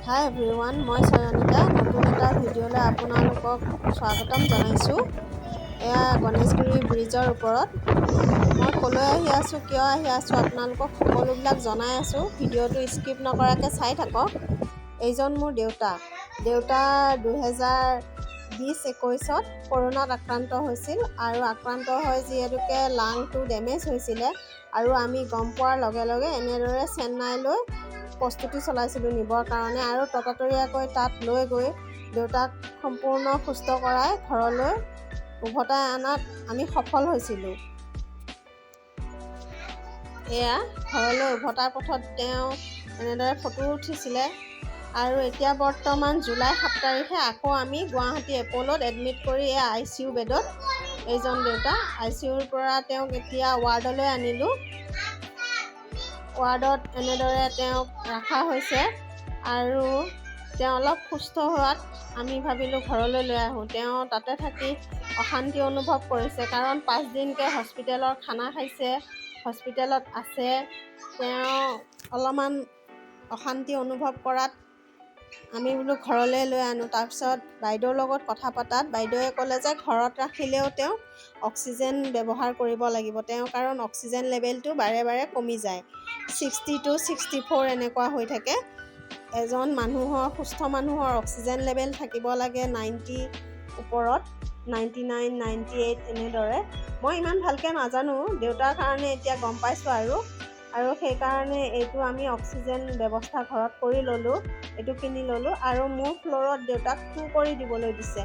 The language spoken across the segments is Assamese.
হাই এভৰিৱান, মই চয়নিকা। নতুন এটা ভিডিঅ'লৈ আপোনালোকক স্বাগতম জনাইছোঁ। এয়া গণেশগুৰি ব্ৰিজৰ ওপৰত। মই ক'লৈ আহি আছোঁ, কিয় আহি আছোঁ, আপোনালোকক সকলোবিলাক জনাই আছোঁ। ভিডিঅ'টো স্কিপ নকৰাকৈ চাই থাকক। এইজন মোৰ দেউতা। দেউতা 2020-21ত কৰোণাত আক্ৰান্ত হৈছিল আৰু আক্ৰান্ত হৈ যিহেতুকে লাংটো ডেমেজ হৈছিলে আৰু আমি গম পোৱাৰ লগে লগে এনেদৰে চেন্নাইলৈ প্ৰস্তুতি চলাইছিলোঁ নিবৰ কাৰণে আৰু ততাতৈয়াকৈ তাত লৈ গৈ দেউতাক সম্পূৰ্ণ সুস্থ কৰাই ঘৰলৈ উভতাই অনাত আমি সফল হৈছিলোঁ। এয়া ঘৰলৈ উভতাৰ পথত তেওঁ এনেদৰে ফটো উঠিছিলে। আৰু এতিয়া বৰ্তমান জুলাই 7 তাৰিখে আকৌ আমি গুৱাহাটী এপ'লত এডমিট কৰি এই আইচিইউ বেডত এইজন দেউতা। আইচিইউৰ পৰা তেওঁক এতিয়া ৱাৰ্ডলৈ আনিলোঁ। ৱাৰ্ডত এনেদৰে তেওঁক ৰখা হৈছে আৰু তেওঁ অলপ সুস্থ হোৱাত আমি ভাবিলোঁ ঘৰলৈ লৈ আহোঁ। তেওঁ তাতে থাকি অশান্তি অনুভৱ কৰিছে, কাৰণ 5 দিনকৈ হস্পিটেলৰ খানা খাইছে, হস্পিটেলত আছে। তেওঁ অলপমান অশান্তি অনুভৱ কৰাত আমি বোলো ঘৰলৈ লৈ আনো। তাৰপিছত বাইদেউৰ লগত কথা পতাত বাইদেৱে ক'লে যে ঘৰত ৰাখিলেও তেওঁক অক্সিজেন ব্যৱহাৰ কৰিব লাগিব তেওঁ, কাৰণ অক্সিজেন লেভেলটো বাৰে বাৰে কমি যায়, 62, 64 এনেকুৱা হৈ থাকে। এজন মানুহৰ, সুস্থ মানুহৰ অক্সিজেন লেভেল থাকিব লাগে 90 ওপৰত, 99, 98 এনেদৰে। মই ইমান ভালকৈ নাজানো, দেউতাৰ কাৰণে এতিয়া গম পাইছোঁ। আৰু সেইকাৰণে এইটো আমি অক্সিজেন ব্যৱস্থা ঘৰত কৰি ল'লোঁ, এইটো কিনি ল'লোঁ। আৰু মোৰ ফ্ল'ৰত দেউতাক টু কৰি দিবলৈ দিছে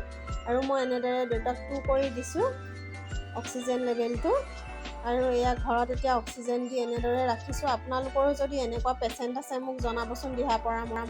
আৰু মই এনেদৰে দেউতাক টু কৰি দিছোঁ অক্সিজেন লেভেলটো। আৰু এয়া ঘৰত এতিয়া অক্সিজেন দি এনেদৰে ৰাখিছোঁ। আপোনালোকৰো যদি এনেকুৱা পেচেণ্ট আছে, মোক জনাবচোন, দিহা পৰামৰ্শ।